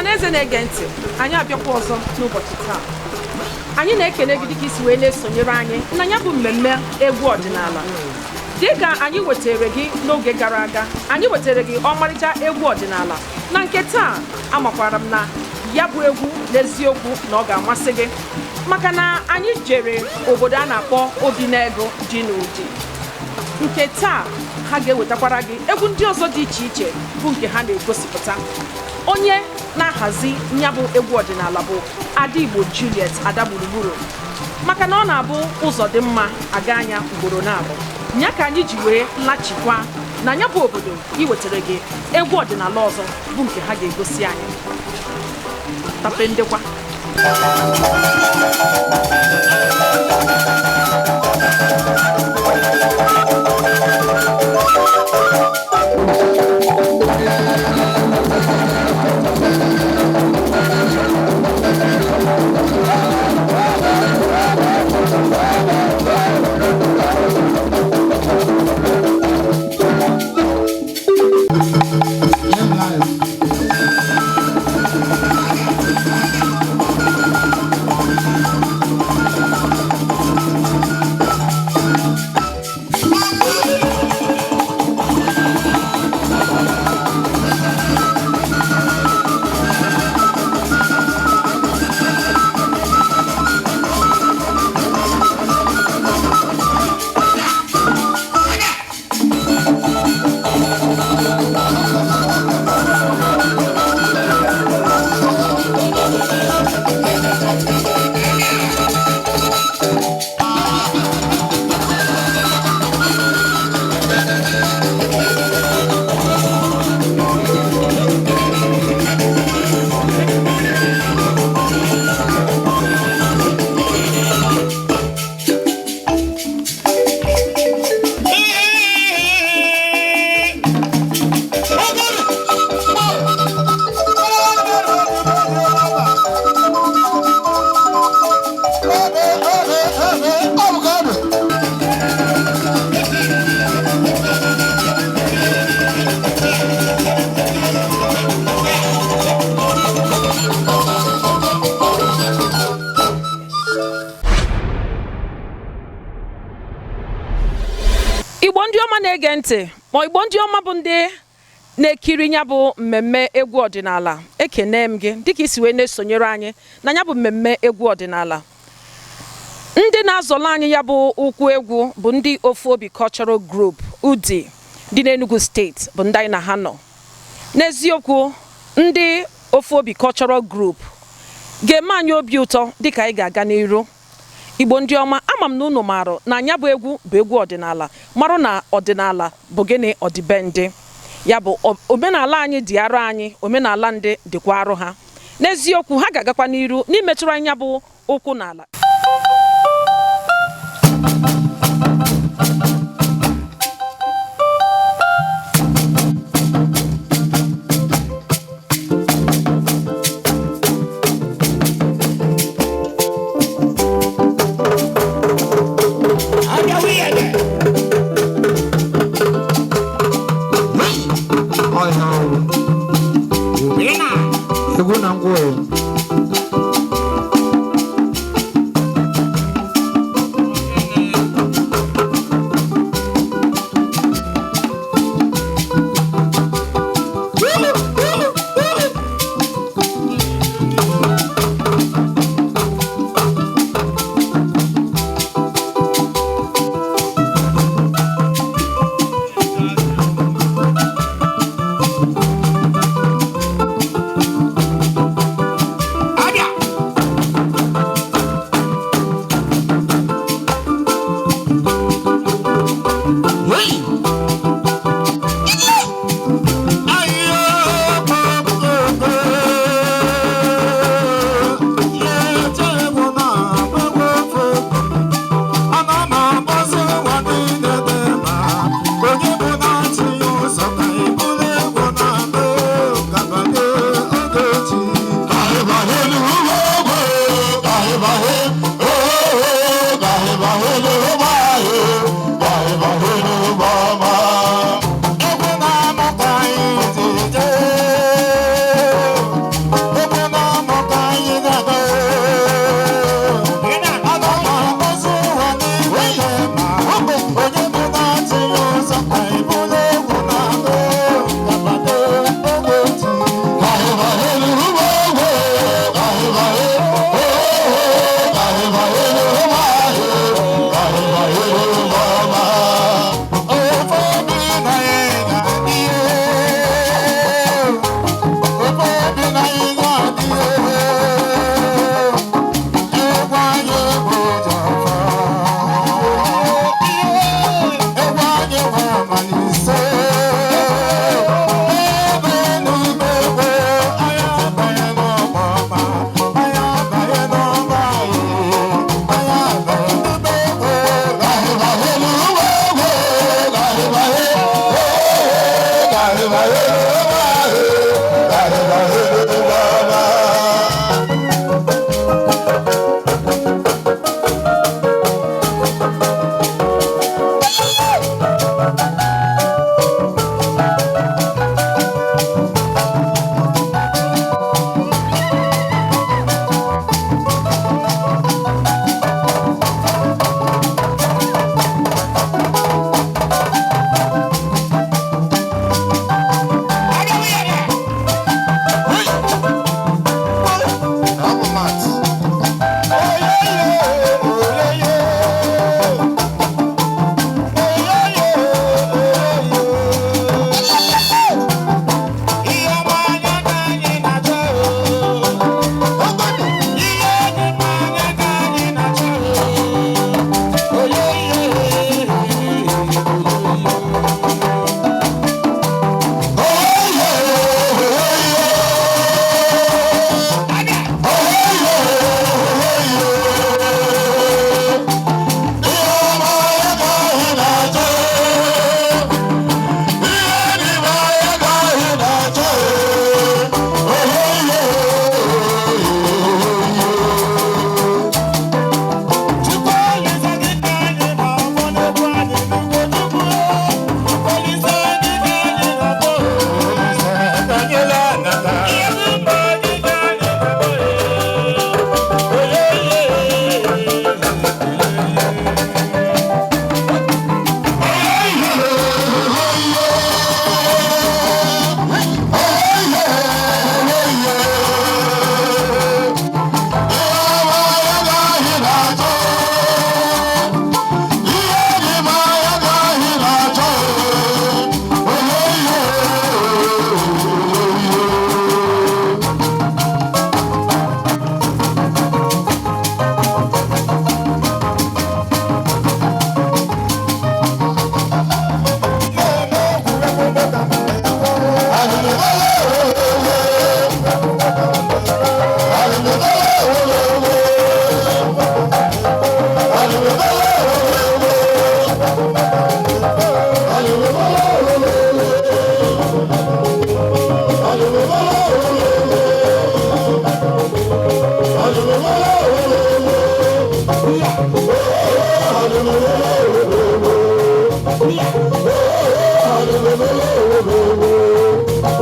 Ọhaneze na-ege ntị, anyị abịakwa ọzọ n'ụbọchị taa. Anyị na-ekele gị dịka isi wee na-esonyere anyị na ya bụ mmemme egwu ọdịnala. Dịka anyị wetara gị n'oge gara aga, anyị wetara gị ọmarịcha egwu ọdịnala. Na nke taa, amakwara m na ya bụ egwu n'eziokwu na ọ ga-amasị gị, maka na anyị jere obodo a na-akpọ Obinagụ dị n'Udi. Nke taa, ha ga-ewetakwara gị egwu ndị ọzọ dị iche iche bụ nke ha na-egosipụta. Onye na-ahazi ya bụ egwu ọdịnala bụ Ada Igbo Juliet Ada Gburugburu, maka na ọ na-abụ ụzọ dị mma aga anya ugboro na-abụ. Ya ka anyị ji wee lachikwa na ya bụ obodo iwetara gị egwu ọdịnala ọzọ bụ nke ha ga-egosi anyị. Tapendekwa. Igbo ndị ọma na-ege ntị, ma Igbo ndị ọma bụ ndị na-ekiri ya bụ mmemme egwu ọdịnala, ekene m gị dịka isi wee na-esonyere anyị na ya bụ mmemme egwu ọdịnala. Ndị na-azọla anyị ya bụ ụkwụ egwu bụ ndị Ofu Obi Cultural Group Udi dị n'Enugu steeti, bụ ndị anyị na ha nọ. N'eziokwu, ndị Ofu Obi Cultural Group ga-eme anyị obi ụtọ dịka anyị ga-aga n'iru. Igbo ndị ọma, ama m na unu marụ na anya bụ egwu bụ egwu ọdịnala, marụ na ọdịnala bụ gịnị, ọdịbendị. Ya bụ omenala anyị dị arụ anyị, omenala ndị dịkwa arụ ha. N'eziokwu, ha ga-agakwa n'iru n'imetụrụ anya bụ ụkwụ n'ala. Egwu na ngwa.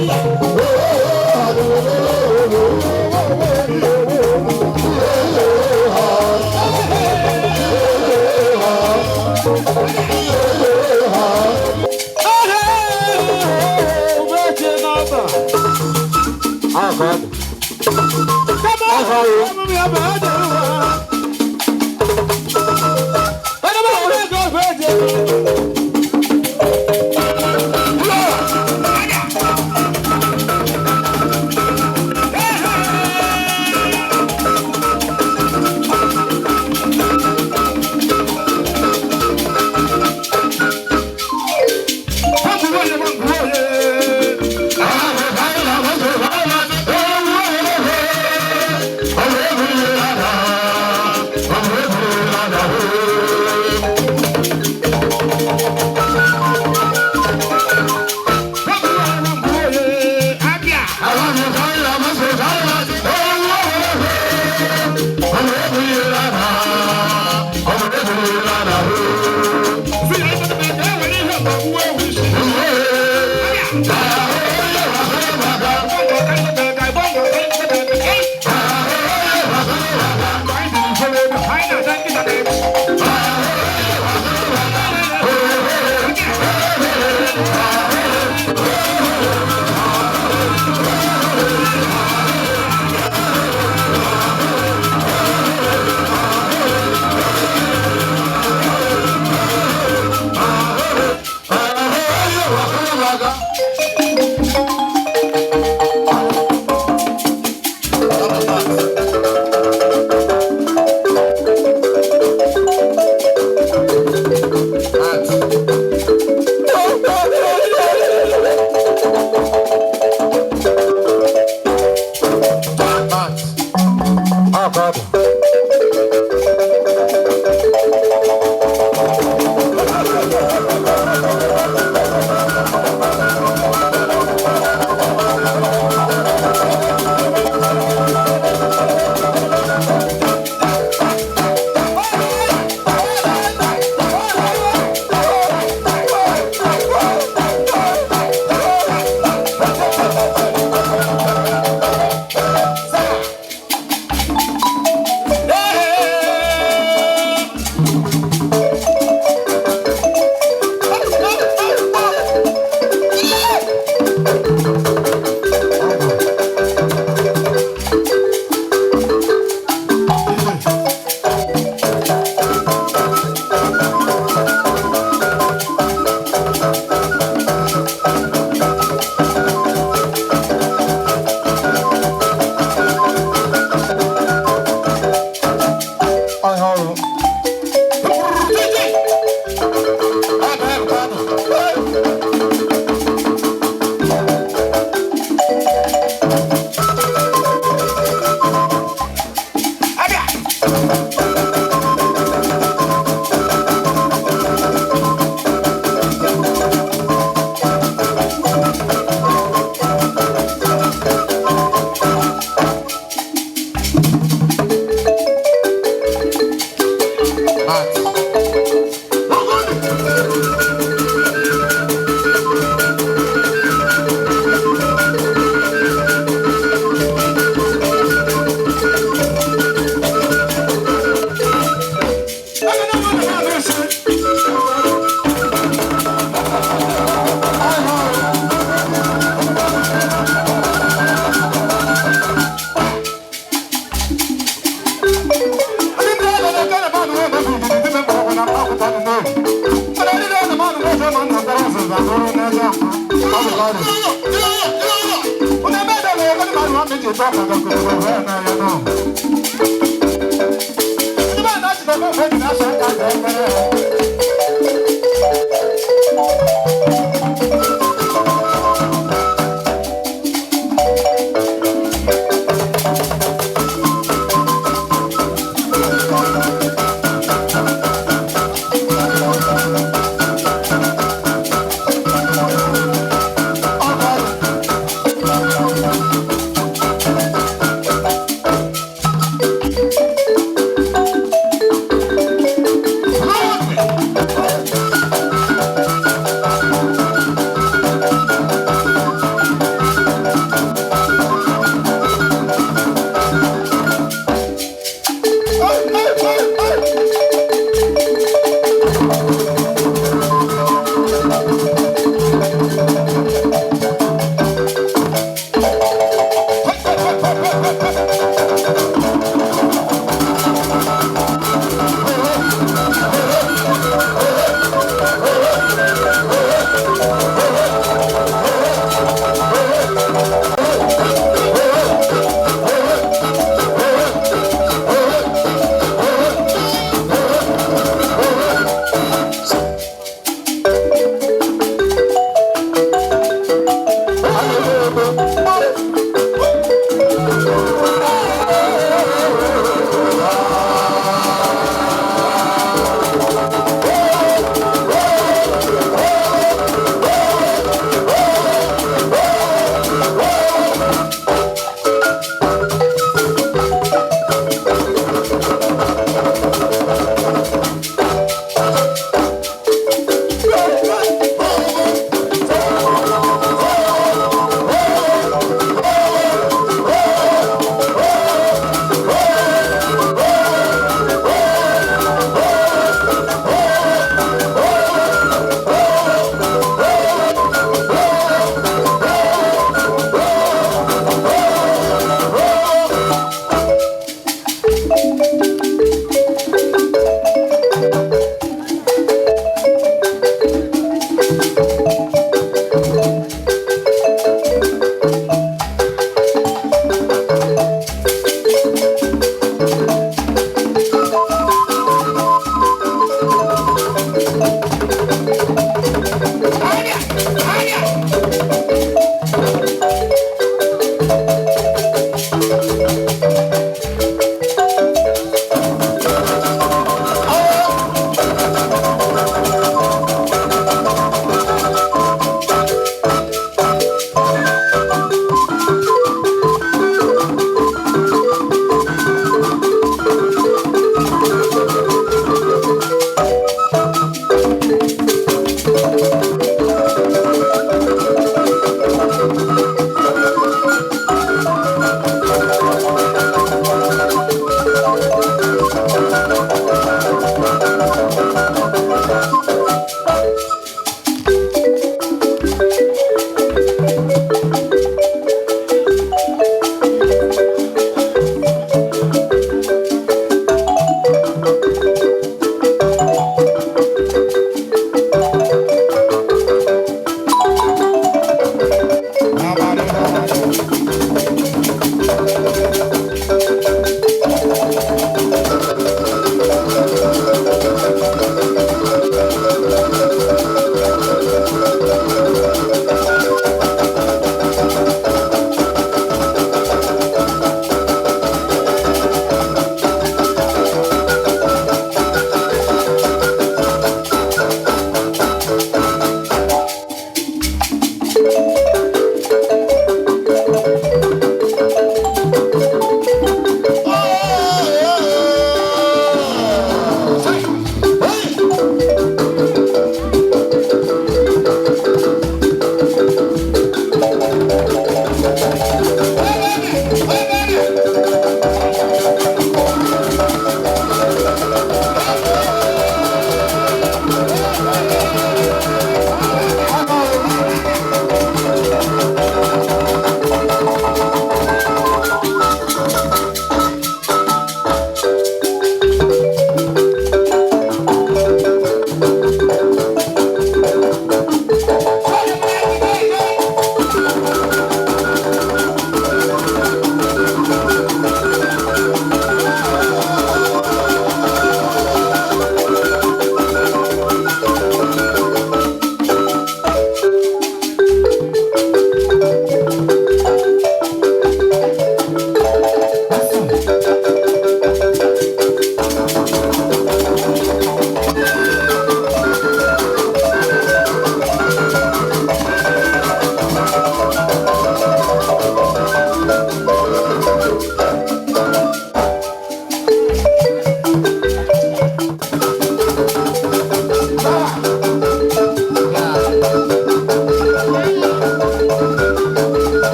Lord!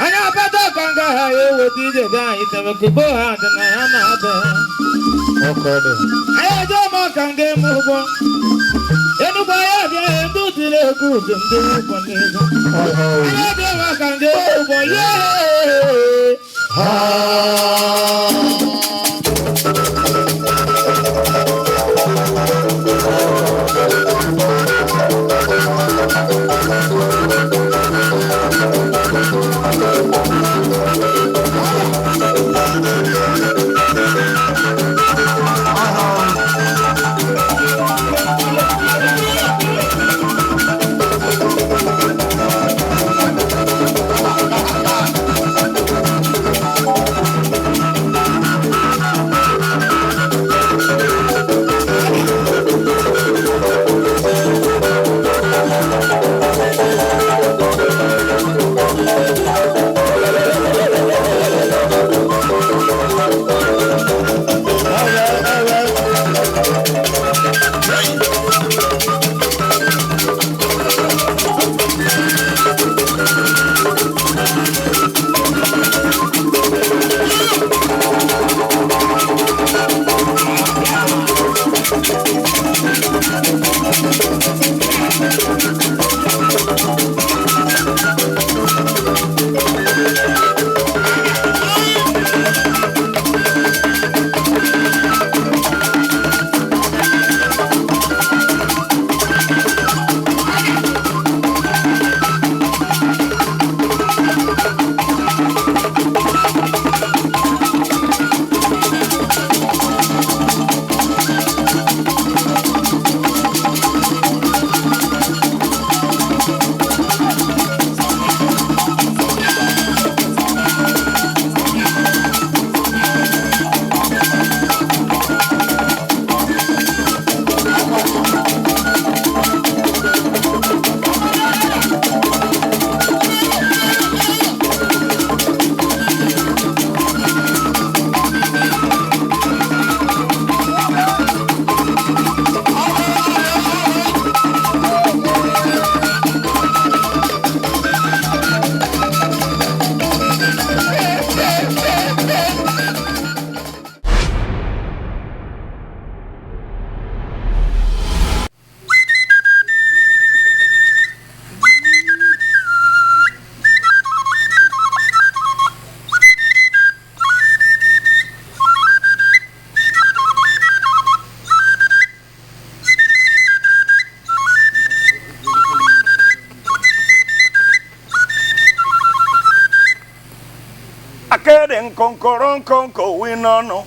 Anyị abata ka nga ha eweta ije be anyị tebekugbo ha dị na ya na-abịa. Anyị ọjọọ ma ka nga eme ụgbọ. Enugwu anyị abịa ndị udiri ego udu ndị ụgbọ n'ego. Anyị ọjọọ ma ka nga eme ụgbọ yee. Akịdị nkonkoro nkonko wi n'ọnụ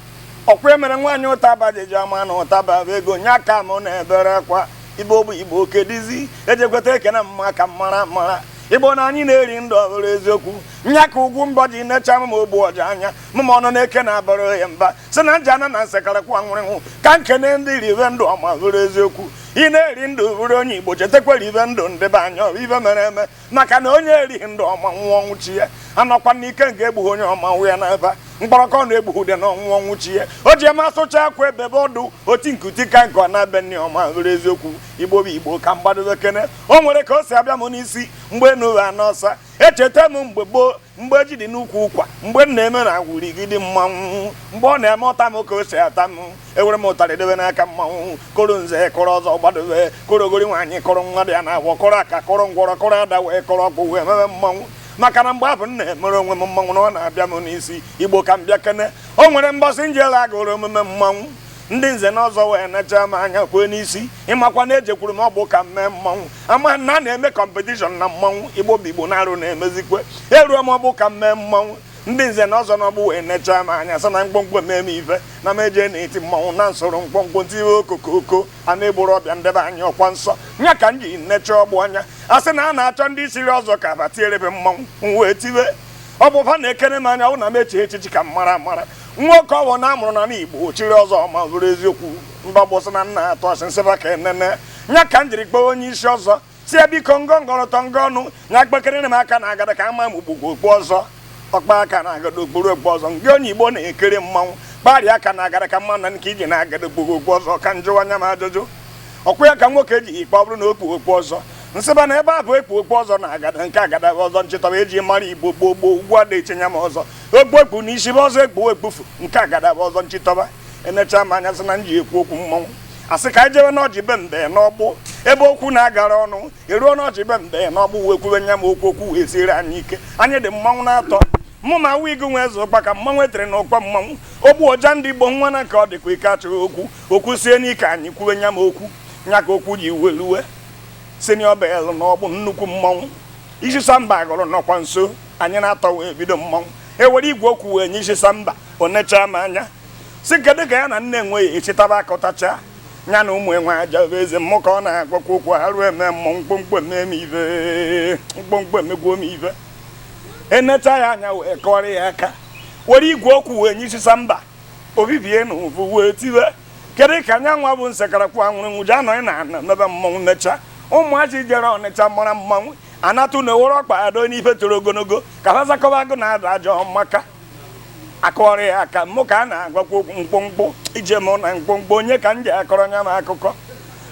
ọkwa emere nwaanyị ụtaba jeji ama na ụtaba bụ ego nya ka mụ na-ebere kwa. Igbo bụ Igbo, kedizi ejekweta ekene mma ka mara mara Igbo na anyị na-eri ndụ ọ bụrụ eziokwu nya ka ugwu mbọ ji necha m ogbu ọja anya mụma ọnụ na-eke na-abara ya mba si na njana na nsekarịkwa nwụrịnwụ ka nkene ndị ribe ndụ ọma bụrụ eziokwu. Ị na-eri ndụ bụrụ onye Igbo, chetakwara ibe ndụ ndị be anya ọ bụ ibe mere eme, maka na onye erighị ndụ ọma nwụọ ọnwụ chi ya anọkwa n'ike nke egbughị onye ọma nwụ ya n'ebe mkpọrọkọ na-egbughu dị na ọnwụ ọnwụ chi ya o ji eme asụcha akwa ebebe ọdụ oti nkuti ka nke ọ na-ebe nne ọma bụrụ eziokwu. Igbo bụ Igbo ka mgbadobe kene o nwere ka o si abịa m n'isi mgbe enuwe anọsa echeta m mgbe gboo. Mgbe ji dị n'ukwu ụkwa, mgbe m na-eme na agwụrigide mmanwụ, mgbe ọ na-eme ọta m ka o si ata m, ewere m ụtarị debe n'aka mmanwụ, kụrụ nze, kụrụ ọzọ, gbadobe kụrụ ogori nwaanyị, kụrụ nwa dị ya na-agwọ, kụrụ aka, kụrụ ngwọrọ, kụrụ ada, wee kụrụ ọkpụ, wee mebe mmanwụ. Maka na mgbe abụ m na-emere onwe m mmanwụ na ọ na-abịa m n'isi. Igbo, ka m bịa kene. O nwere mbọsị njele agụrụ omume mmanwụ, ndị nze na ọzọ wee necha m anya kwee n'isi. Ịmakwa na ejekwuru m ọgbụ ka m mee mmanwụ, ama na a na-eme competition na mmanwụ. Igbo bụ Igbo na-arụ na-emezikwe. Eruo m ọgbụ ka m mee mmanwụ, ndị nze na ọzọ n'ọgbụ wee nechaa m anya, sị na mkpọmkpọ mee m ife na m eje na-eti mmanwụ na nsoro mkpọmkpọ ntiwe okokoko a na-egboro ọbịa ndebe anya ọkwa nsọ nya ka m ji necha ọgbụ anya, a sị na a na-achọ ndị siri ọzọ ka ba tierebe mmanwụ. M wee tiwe ọ bụ fa na-ekene m anya, ọ bụ na m eche echichi ka m mara amara nwoke ọwụ na amụrụ na Igbo chiri ọzọ. Ma bụrụ eziokwu, ndị ọgbọ sị na nna atụ asị nsịba ka enene nya ka m jiri kpọọ onye isi ọzọ, si ya biko, ngọngọrọtọ ngọ ọnụ nya kpekere m aka na agada ka ama m ugbugbo okpu ọzọ, ọkpa aka na agada okpuru okpu ọzọ. Ndị onye Igbo na-ekiri mmanwụ kparịa aka na agada ka mma na nke iji na agada okpuru okpu ọzọ, ka njụwa anya m ajụjụ. Ọkwa ya ka nwoke ji ikpe ọ bụrụ na okpu okpu ọzọ, nsịba na ebe a bụ ekpu okpu ọzọ na agada nke agada ọzọ nchịtọba eji mara Igbo gboo gboo ugwu ada echenya m ọzọ okpu ekpu na isi bụ ọzọ ekpu ekpufu nke agada bụ ọzọ nchịtọba. Enecha m anya, sị na m ji ekwu okwu mmanwụ, asị ka anyị jewe n'ọjị be mbe n'ọgbụ ebe okwu na-agara ọnụ. Eruo n'ọjị be mbe n'ọgbụ, wee kwube nya m okwu, okwu wee siere anyị ike. Anyị dị mmanwụ na-atọ mụ ma wigu nwee eze ụkpa ka mmanwụ etere n'ụkpa mmanwụ ogbu ọja ndị Igbo nwa na nke ọ dịkwa ike achọghị okwu, okwu sie n'ike. Anyị kwuwe nya m okwu nya ka okwu ji weluwe senior bell n'ọgbụ nnukwu mmanwụ isi samba gụrụ nọkwa nso. Anyị na-atọ wee bido mmanwụ, ewere igwe okwu wee nye isi samba. Onecha m anya, si kedu ka ya na nne enwe ya echitaba akọtacha ya na ụmụ enwe aja bụ eze mmụ ka ọ na-agwakwa okwu arụ eme mmọnwụ mkpụmkpụ eme m ife mkpụmkpụ emegwuo m ife. Enecha ya anya wee kọrọ ya aka, were igwe okwu wee nye isi samba, obibie na ụvụ wee tiwe. Kedu ka anya nwa bụ nsekarakwụ anwụrụ nwụji anọghị na ana mebe mmọnwụ? Mechaa, ụmụazị jere Ọnịcha mara mmanwụ anatụ na ewere ọkpa ado n'ife toro ogologo ka ha zakọba agụ na ada ajọ maka akọrọ ya aka mụ ka a na-agwakwa okwu mkpụmkpụ ije mụ na mkpụmkpụ onye ka m ji akọrọ nya m akụkọ.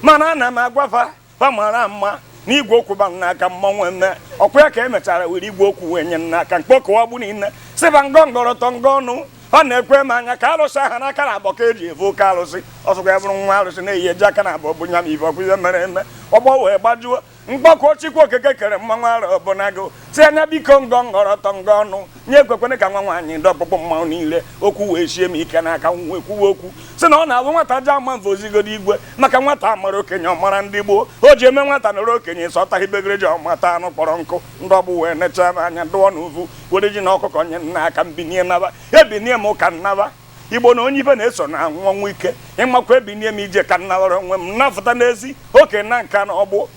Mana ana m agwafa fa mara mma na igwe okwu ba m n'aka mmanwụ eme ọkwa ya ka emechara were igwe okwu wee nye m n'aka mkpọkọwa gbu niile sịba ngọngọrọtọ ngọ ọnụ ọ na-ekwe m anya ka arụsị aha n'aka na abọ ka eji evu oke arụsị ọsọkwa ya bụrụ nwa arụsị na-eyi eji aka na abọ bụ nya m ife ọkwa ihe mere eme ọgbọ wee gbajuo mkpọkọ. Chukwu Okeke kere mmanwụ arọ ọbụnagụ si anya biko, ngọ ngọrọtọ ngọ ọnụ nye ekwekwene ka nwa nwaanyị ndị ọkpụkpụ mmanwụ niile. Okwu wee sie m ike n'aka, wee kwuwe okwu si na ọ na-abụ nwata ji ama mfe ozigodo igwe maka nwata mara okenye ọmara ndị gboo o ji eme nwata nọrọ okenye sọta ibegere ji ọmata anụ kpọrọ nkụ. Ndị ọgbụ wee nechaa m anya dụọ n'uvu, were ji na ọkụkọ nye nna aka mbinie naba. Ebinie m ka nnaba Igbo na onye ibe na-eso na anwụ ọnwụ ike ịmakwa. Ebinie m ije ka nnabara onwe m nnafụta n'ezi oke na nka na ọgbụ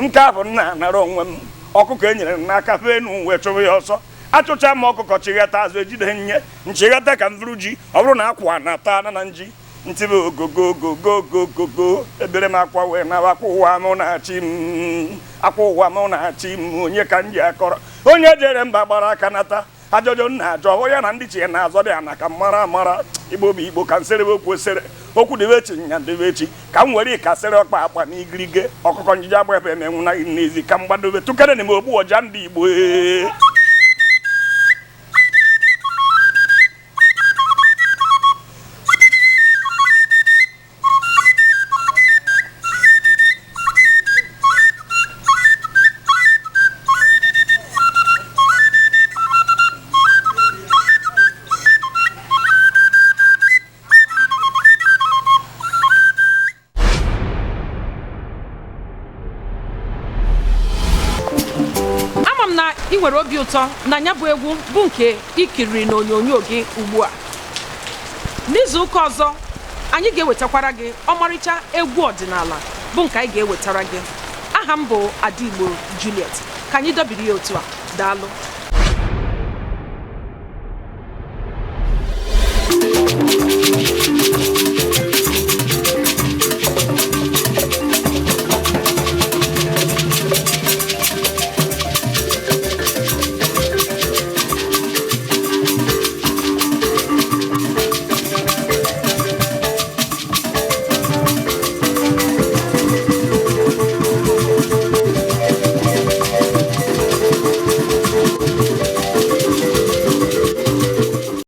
nke a bụ nna anara onwe m ọkụkọ e nyere m n'aka fee enu wee chụrụ ya ọsọ. Achụcha m ọkụkọ, chighata azụ, ejide nye nchighata ka m vụrụ ji. Ọ bụrụ na akwa na-ata na nji ntibe ogogogogogogogo ebere m akwa wee naba akwa ụwa mụ na-achị m, akwa ụwa mụ na-achị m. Onye ka m ji akọrọ? Onye jere mba gbara aka nata ajọjọ nna ajọ onye na ndị chie na-azọ dị ana ka mara amara. Igbo bụ Igbo ka nsere okwu esere okwu debe echi nya debe echi ka m were ịkasịrị ọkpa akpa na igirige ọkụkọ njiji agba ebe emenwu na n'ezi ka m gbadobe tụkere na m ogbu ọja ndị Igbo ee. Ama m na ị nwere obi ụtọ na ya bụ egwu bụ nke ikiriri n'onyonyo gị ugbu a. N'izu ụka ọzọ, anyị ga-ewetakwara gị ọmarịcha egwu ọdịnala bụ nke anyị ga-ewetara gị. Aha m bụ Adaigbo Juliet. Ka anyị dọbiri ya otu a. Daalụ.